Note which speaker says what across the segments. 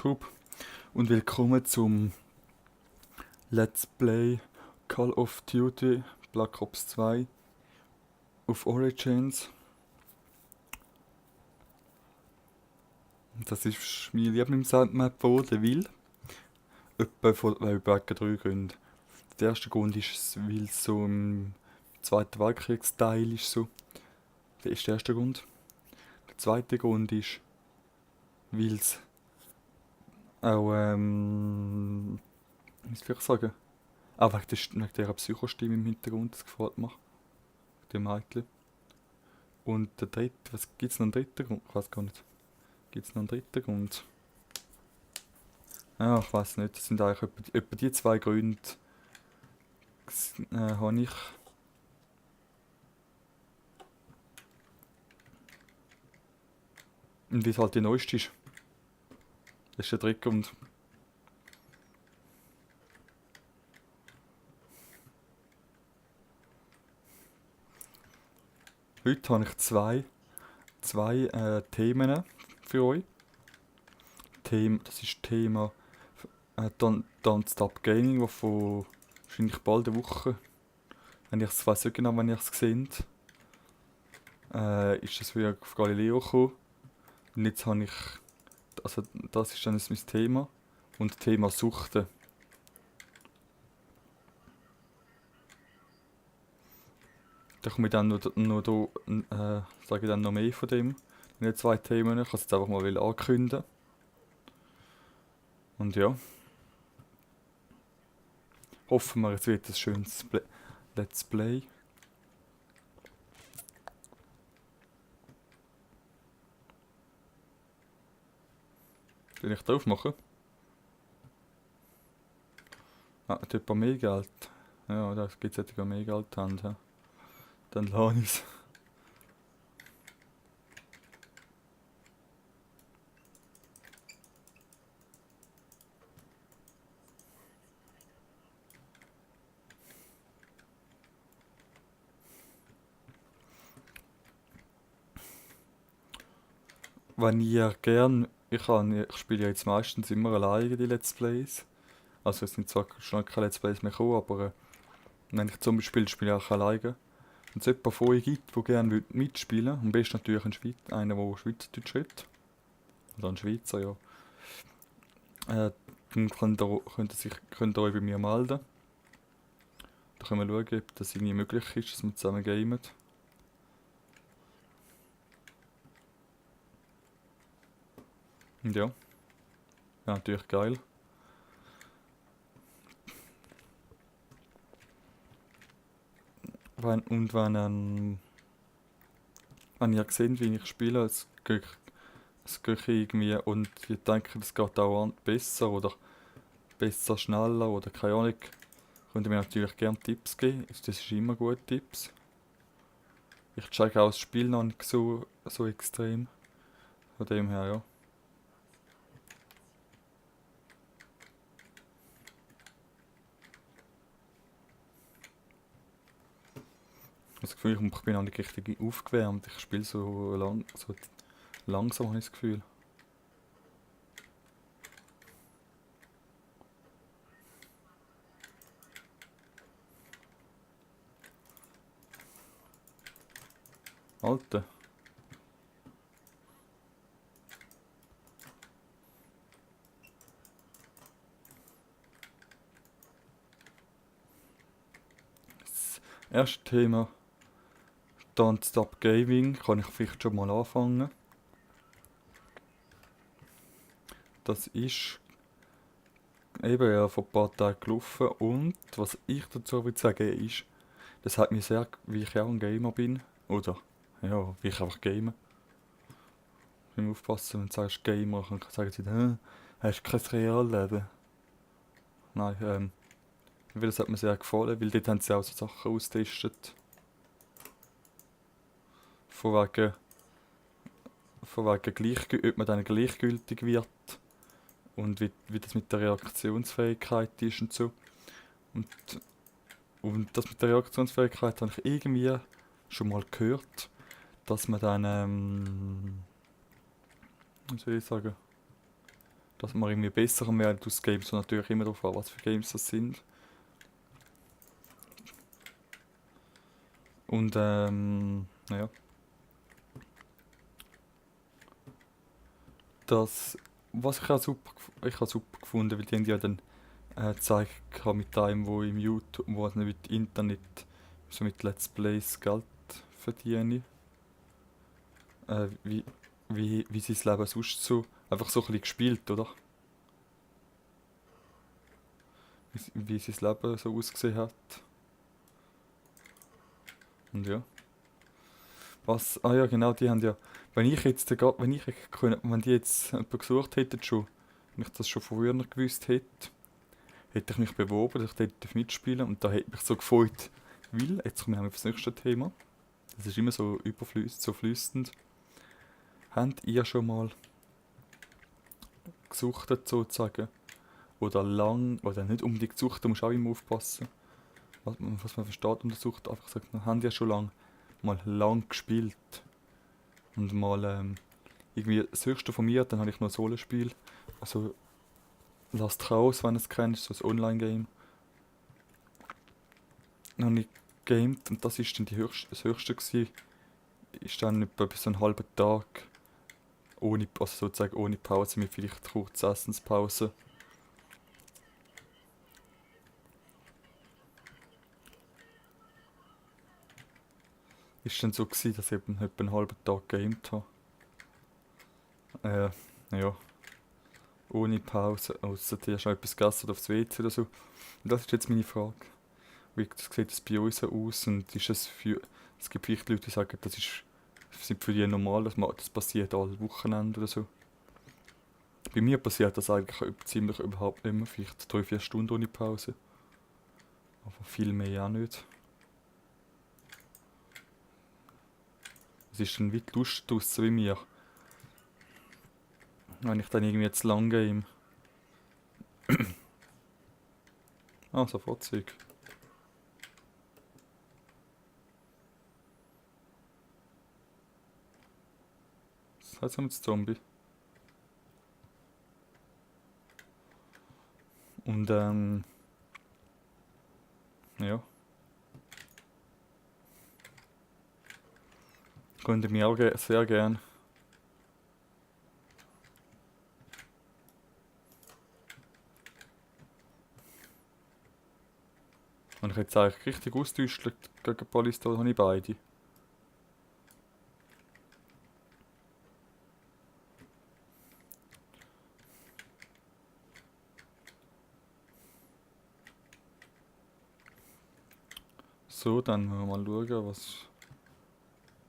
Speaker 1: YouTube und willkommen zum Let's Play Call of Duty Black Ops 2 auf Origins. Das ist meine Lieblingsmap von der Will. Wegen 3 Gründen. Der erste Grund ist, weil es so im Zweiten Weltkriegsteil ist so. Das ist der erste Grund. Der zweite Grund ist, weil es auch, wie soll ich sagen? Auch wegen dieser Psychostimme im Hintergrund, das gefällt mir. Dem Mädchen. Und der dritte, was gibt's noch einen dritten Grund? Ich weiß gar nicht. Gibt's noch einen dritten Grund? Ja, ich weiß nicht. Das sind eigentlich etwa die zwei Gründe, habe ich. Und wie es halt die neueste ist. Das ist der dritte Grund. Heute habe ich zwei Themen für euch. Das ist Thema Don't Stop Gaming, das von wahrscheinlich bald eine Woche, ich weiß nicht genau, wann ihr es seht, ist das wieder auf Galileo gekommen. Und jetzt habe ich, also das ist dann mein Thema und Thema Suchten. Da komme ich dann sage ich dann noch mehr von dem. In den zwei Themen. Ich kann es jetzt einfach mal ankündigen. Und ja. Hoffen wir, es wird ein schönes Let's Play. Soll ich drauf machen? Ah, hat jemand mehr Geld? Ja, da gibt es sogar mehr Geld in die Hand. Dann lade ich es. Wenn ihr gern, ich spiele ja jetzt meistens immer alleine die Let's Plays. Also es sind zwar schon keine Let's Plays mehr gekommen, aber wenn ich Zombie spiele, spiele ich auch alleine. Wenn es jemanden von euch gibt, der gerne mitspielen will, am besten natürlich einer, der Schweizerdeutsch redet. Oder ein Schweizer, ja. Dann könnt ihr euch bei mir melden. Da können wir schauen, ob das irgendwie möglich ist, dass wir zusammen gamen. Und ja. Ja, natürlich geil. Wenn ihr seht, wie ich spiele, es geht irgendwie und ihr denkt, es geht auch besser oder besser, schneller oder keine Ahnung, könnt ihr mir natürlich gerne Tipps geben. Das ist immer gut, Tipps. Ich checke auch das Spiel noch nicht so extrem. Von dem her, ja. Ich habe das Gefühl, ich bin noch nicht richtig aufgewärmt. Ich spiele so langsam, habe ich das Gefühl. Alter. Das erste Thema, Don't Stop Gaming, kann ich vielleicht schon mal anfangen. Das ist eben ja vor ein paar Tagen gelaufen und was ich dazu will sagen ist, das hat mir sehr, wie ich auch ein Gamer bin, oder ja, wie ich einfach game. Ich muss aufpassen, wenn du sagst Gamer, dann sagen sie, hast du kein Realleben? Nein, weil das hat mir sehr gefallen, weil dort haben sie auch so Sachen austestet. Von wegen ob man dann gleichgültig wird und wie das mit der Reaktionsfähigkeit ist und so. Und das mit der Reaktionsfähigkeit habe ich irgendwie schon mal gehört, dass man dann, wie soll ich sagen, dass man irgendwie besser werden aus Games und natürlich immer darauf an, was für Games das sind. Und naja, das, was ich habe super gefunden, weil die haben ja dann gezeigt mit einem, wo im YouTube, wo also mit Internet, so mit Let's Plays Geld verdienen, wie, wie sein Leben sonst so, einfach so ein bisschen gespielt, oder? Wie sein Leben so ausgesehen hat. Und ja. Ah ja, genau, die haben ja, wenn ich jetzt, wenn ich wenn die jetzt jemanden gesucht hätten schon, wenn ich das schon von früher gewusst hätte, hätte ich mich beworben, dass ich dort mitspielen und da hätte mich so gefreut, weil, jetzt kommen wir auf das nächste Thema, das ist immer so so fließend. Habt ihr schon mal gesuchtet sozusagen? Oder lang, oder nicht unbedingt gesucht, da musst du auch immer aufpassen, was man versteht unter Sucht, einfach gesagt, haben die schon mal lang gespielt und mal irgendwie das höchste von mir, dann habe ich noch ein Solospiel, also Last Chaos, wenn du es kennst, so ein Online-Game. Dann habe ich gegamed und das ist dann das höchste gewesen. Ist dann etwa bis so einen halben Tag ohne, also sozusagen ohne Pause, mit vielleicht kurz Essenspause. Ist dann so gewesen, dass ich eben etwa einen halben Tag gegamed habe. Ja, ohne Pause, außer du hast noch etwas gegessen oder aufs WC oder so. Und das ist jetzt meine Frage. Wie sieht es bei uns so aus und ist es für... Es gibt vielleicht Leute, die sagen, sind für die normal, das passiert alle Wochenende oder so. Bei mir passiert das eigentlich ziemlich überhaupt nicht mehr, vielleicht 3-4 Stunden ohne Pause. Aber viel mehr auch nicht. Es ist dann wie die Lust draussen wie mir. Wenn ich dann irgendwie jetzt lang game. Ah, so Fahrzeug. Was heißt mit Zombie? Und ja. Könnt ihr mir auch sehr gern. Und ich jetzt eigentlich richtig austäuscht gegen Polystore, habe ich beide. So, dann wollen wir mal schauen,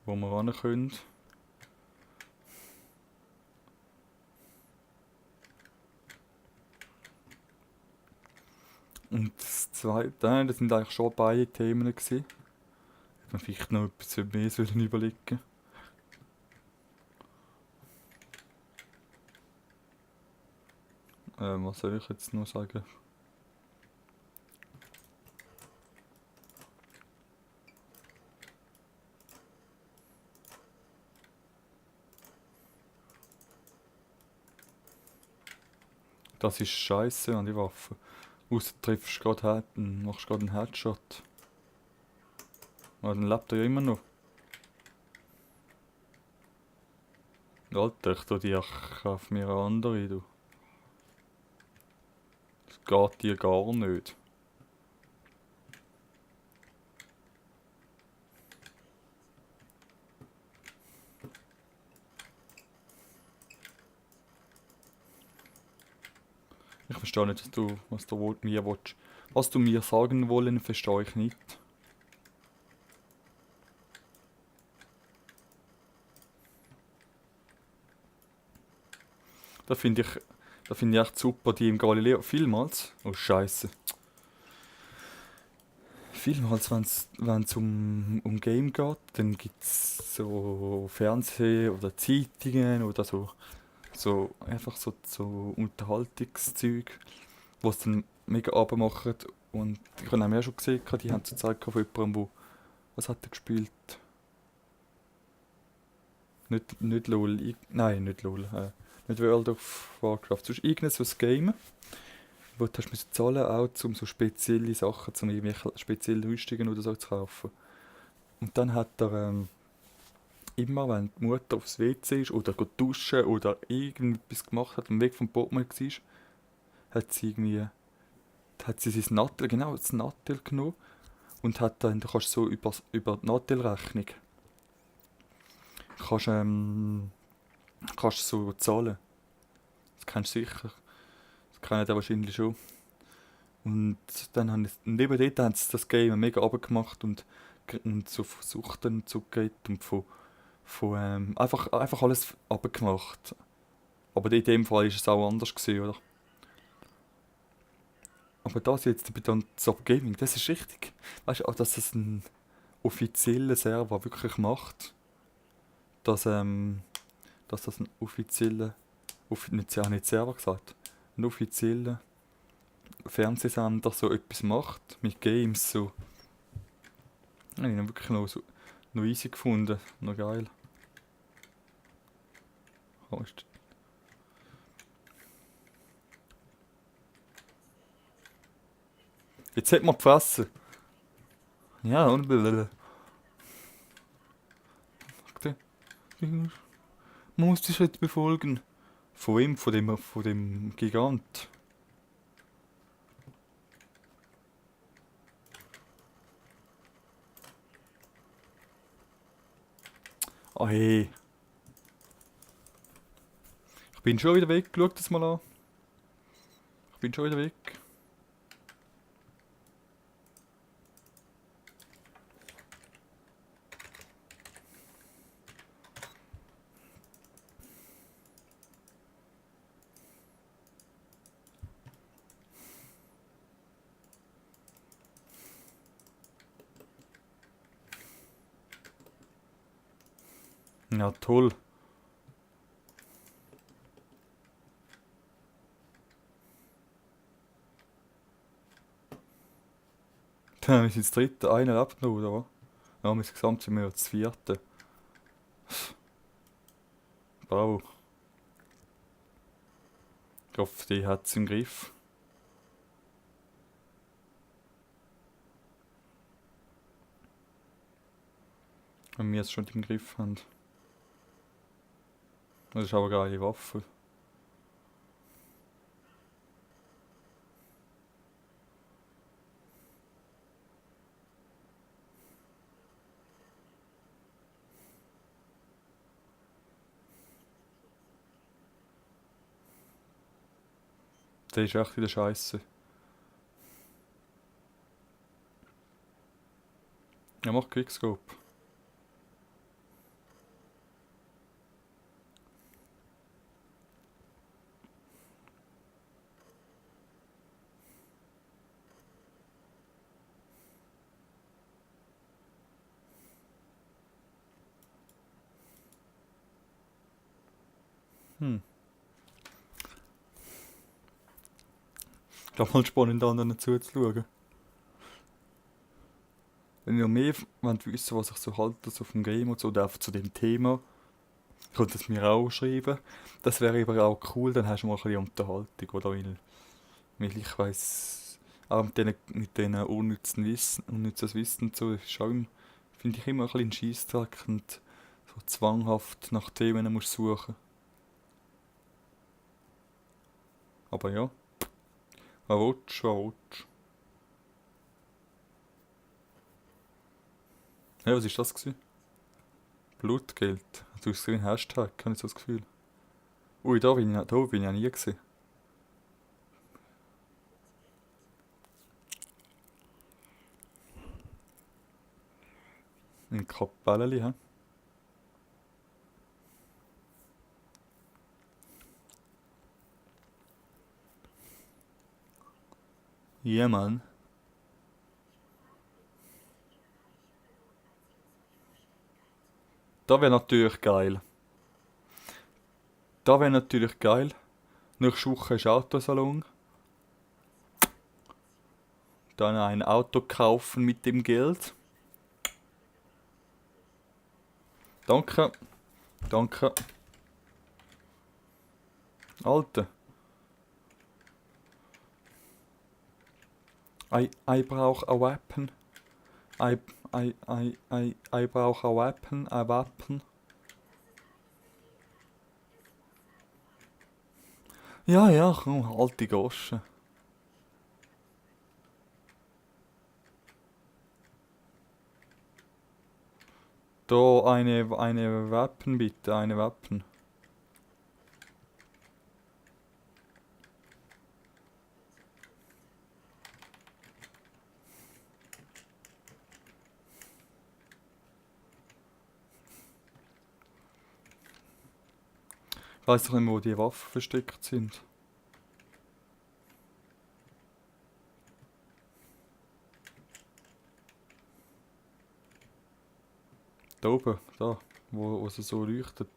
Speaker 1: wo wir ran können. Und das zweite, das sind eigentlich schon beide Themen gewesen. Hätte man vielleicht noch etwas mehr sollen überlegen. Was soll ich jetzt noch sagen? Das ist scheiße an die Waffe. Außer du triffst gerade machst gerade einen Headshot. Aber dann lebt er ja immer noch. Alter, ich tu dir, ich kauf mir eine andere, du. Das geht dir gar nicht. Ich verstehe nicht, was du mir willst. Was du mir sagen wollen, verstehe ich nicht. Da finde ich, da finde ich echt super, die im Galileo. Vielmals, oh Scheiße. Vielmals, wenn es um Game geht, dann gibt es so Fernseh- oder Zeitungen oder so einfach so Unterhaltungszeug, was dann mega abmachen. Und ich habe auch schon gesehen, die haben so gezeigt von jemandem, was hat er gespielt? Nicht LOL, nein, nicht LOL. Mit World of Warcraft. Sonst irgendein so ein Game, wo du hast müssen zahlen auch um so spezielle Sachen, um irgendwelche spezielle Rüstungen oder so zu kaufen. Und dann hat er immer, wenn die Mutter aufs WC ist oder geht duschen oder irgendetwas gemacht hat, am Weg vom Portemonnaie war, hat sie irgendwie, hat sie sein Nattel, genau, das Nattel genommen und hat dann, du kannst so über die Nattelrechnung, kannst, kannst so zahlen. Das kennst du sicher. Das kennen die wahrscheinlich schon. Und dann haben neben dort haben sie das Game mega runtergemacht und so von Suchten zugeht und einfach alles runtergemacht. Aber in dem Fall war es auch anders gewesen, oder? Aber das jetzt bei dann Zap Gaming, das ist richtig. Weißt du, auch, dass das ein offizieller Server wirklich macht, dass, dass das ein offizieller, nicht Server gesagt, ein offizieller Fernsehsender so etwas macht mit Games, so. Habe ich ihn wirklich noch easy gefunden, noch geil. Oh, jetzt hat man gefressen. Ja, und blablabla. Man muss die Schritte befolgen. Von ihm, von dem Gigant. Ah hey. Ich bin schon wieder weg, schau das mal an. Ich bin schon wieder weg. Ja, toll. Wir sind das dritte, einer lebt noch, oder was? Ja, insgesamt sind wir ja das vierte. Bravo. Ich hoffe, die hat es im Griff. Wenn wir es schon im Griff haben. Das ist aber eine geile Waffe. Der ist echt wieder scheiße. Ja, mach Quickscope. Hm. Ich glaube mal spannend, anderen zuzuschauen. Wenn ihr noch mehr wissen was ich so halte so vom Game und so, oder einfach zu dem Thema, könnt ihr es mir auch schreiben. Das wäre aber auch cool, dann hast du mal ein bisschen Unterhaltung, oder? Weil ich weiss, auch mit denen unnützes Wissen und so, ist auch finde ich immer ein bisschen ein Scheissdreck und so zwanghaft nach Themen musst suchen. Aber ja, was willst du, was willst du? Ja, was war das gewesen? Blutgeld. Du hast gesehen, Hashtag, habe ich so das Gefühl. Ui, da bin ich ja nie gesehen. Ein Kapelleli, hä? Ja, Mann. Da wäre natürlich geil. Da wäre natürlich geil. Nächste Woche ist Autosalon. Dann ein Auto kaufen mit dem Geld. Danke. Danke. Alter. I brauch a weapon. I brauch a weapon, a weapon. Ja, ja, komm, halt die Goschen. Da eine Weapon bitte, eine Weapon. Ich weiss doch nicht mehr, wo die Waffen versteckt sind. Da oben, da, wo es so leuchtet.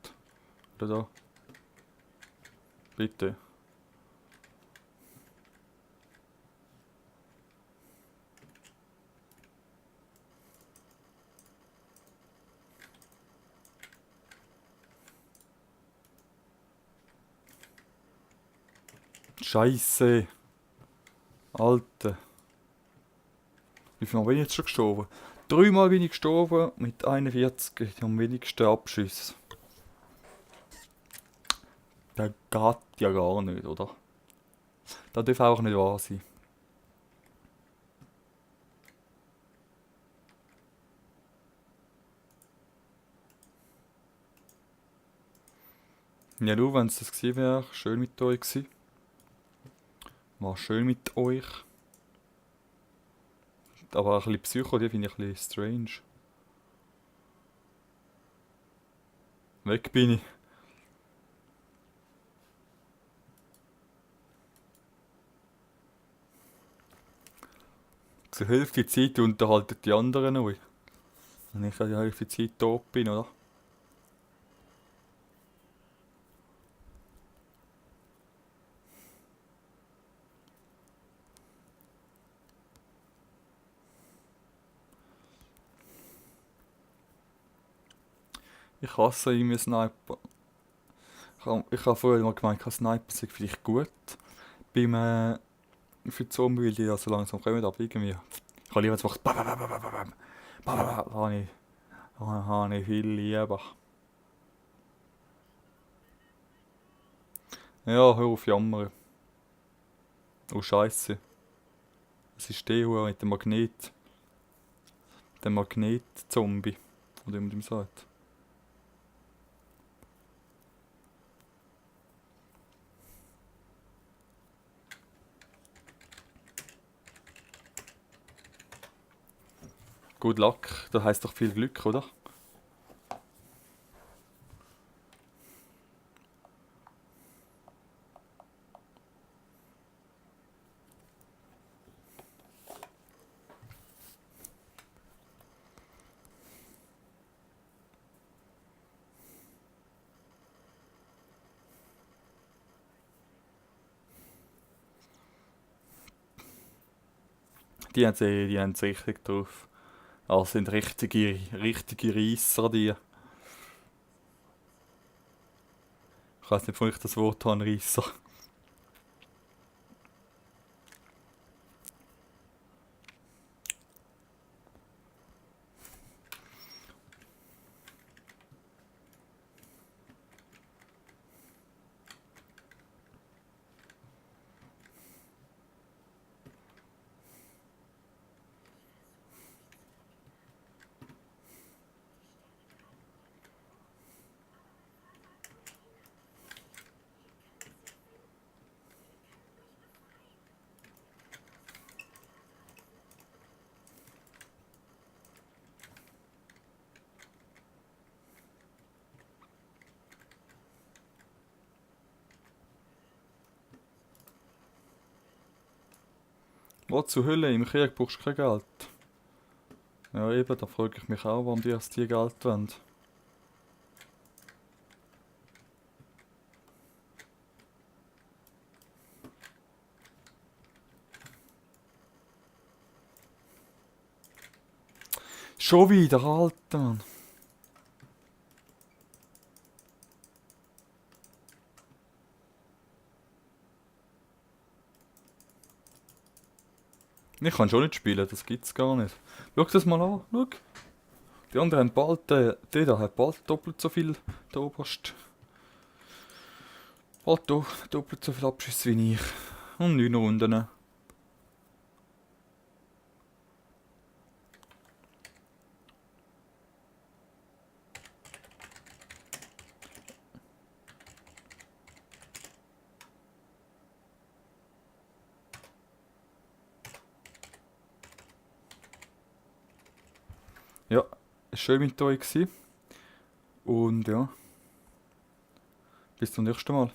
Speaker 1: Oder da. Bitte. Scheiße. Alter. Wie viel Mal bin ich jetzt schon gestorben? 3-mal bin ich gestorben mit 41 am wenigsten Abschüsse. Das geht ja gar nicht, oder? Das darf auch nicht wahr sein. Ja, du, wenn es das gewesen wäre, schön mit euch gewesen. War schön mit euch. Aber ein bisschen Psycho, die finde ich ein bisschen strange. Weg bin ich. Zur Hälfte Zeit unterhalten die anderen euch. Und ich die Hälfte Zeit tot bin, oder? Ich hasse immer Sniper. Ich habe vorher mal gemeint, Sniper sei vielleicht gut. Beim, für die Zombie, weil die ja so langsam kommen, aber irgendwie. Ich habe lieber gemacht. Habe ich viel lieber. Ja, hör auf jammern. Oh Scheiße. Es ist der Hure mit dem Magnet. Der Magnet-Zombie. Oder wie man dem sagt. Good luck, das heisst doch viel Glück, oder? Die haben's richtig drauf. Also sind richtige Reisser, die. Ich weiss nicht, wo ich das Wort habe, Reisser. Was zur Hölle, im Krieg brauchst du kein Geld. Ja eben, da frage ich mich auch, warum die erst die Geld wollen. Schon wieder, Alter, Mann. Ich kann schon nicht spielen, das gibt's gar nicht. Schau das mal an, schau. Die anderen haben bald, der da hat bald doppelt so viel, der oberste. Bald doppelt so viel Abschüsse wie ich. Und 9 Runden. Ja, schön mit euch gewesen. Und ja, bis zum nächsten Mal.